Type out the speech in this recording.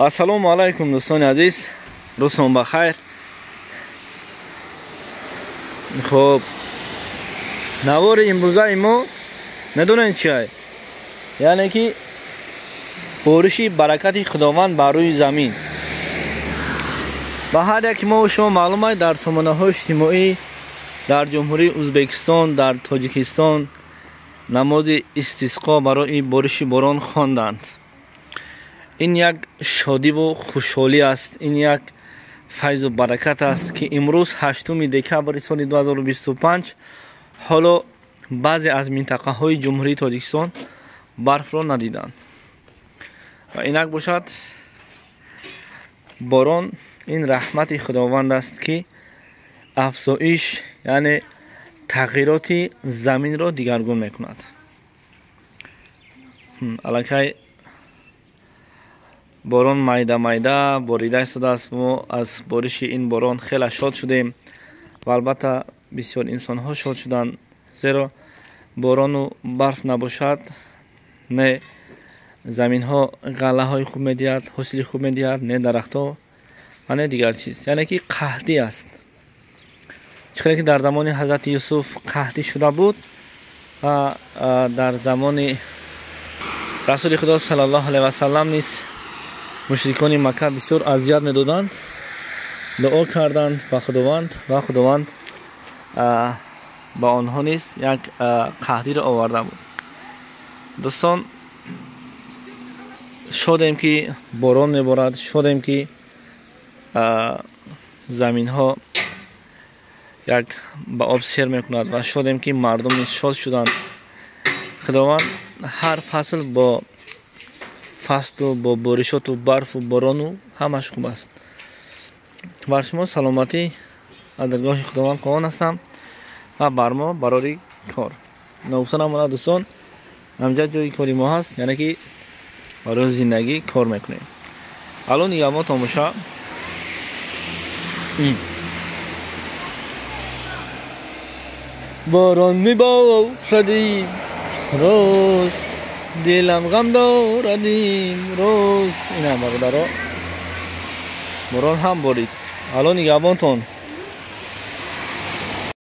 Ассалому алайкум, дӯстони азиз, рӯзтон ба хайр. Хуб, навори имрӯзаи мо медонед чиай? Яъне ки бориши баракати Худованд бар рӯи замин. Ба ҳар яки мо шумо маълум аст, дар сомонаҳои иҷтимоӣ дар Ҷумҳурии Ӯзбекистон, дар Тоҷикистон намози истисқо барои бориши борон хонданд. Ин як шодиву хушҳолӣ аст, ин як файзу баракат аст, ки имрӯз 8 декабри соли 2025 ҳоло баъзе аз минтақаҳои Ҷумҳурии Тоҷикистон барфро надиданд. Ва инак бошад, борон ин раҳмати Худованд аст, ки афзоиш, яъне тағйироти заминро дигаргун мекунад. Аллакай борон майда майда борида истодааст. Мо аз бориши ин борон хеле шод шудем ва албатта бисёр инсонҳо шод шуданд, зеро борону барф набошад, не заминҳо ғаллаҳои хуб медиҳад, ҳосили хуб медиҳад, не дарахтҳо ва не дигар чиз. Яъне ки қаҳдӣ аст. Чӣ хеле ки дар замони ҳазрати Юсуф қаҳдӣ шуда буд ва дар замони Расули Худо саллаллоҳу алайҳи васаллам низ мушрикони Макка бисёр азият медоданд, дуо карданд ба Худованд ва Худованд ба онҳо низ як қаҳдиро оварда буд. Дӯстон, шодем, ки борон меборад, шодем, ки заминҳо як ба об сер мекунад ва шодем, ки мардум низ шод шуданд. Худованд ҳар фасл бо фаслу бо боришоту барфу борону ҳамаш хуб аст. Бар шумо саломатӣ аз даргоҳи Худованд хоҳон ҳастам ва бар мо барори кор. Ногуфта намонад, дӯстон, ҳамҷа ҷои кори мо ҳаст, яъне ки барои зиндагӣ кор мекунем. Алло нигаҳбон, томоша. Борон мебошад рӯз, дилам ғам дорад имрӯз. Ина, бародаро, борон ҳам борид. Алло нигаҳбонтон.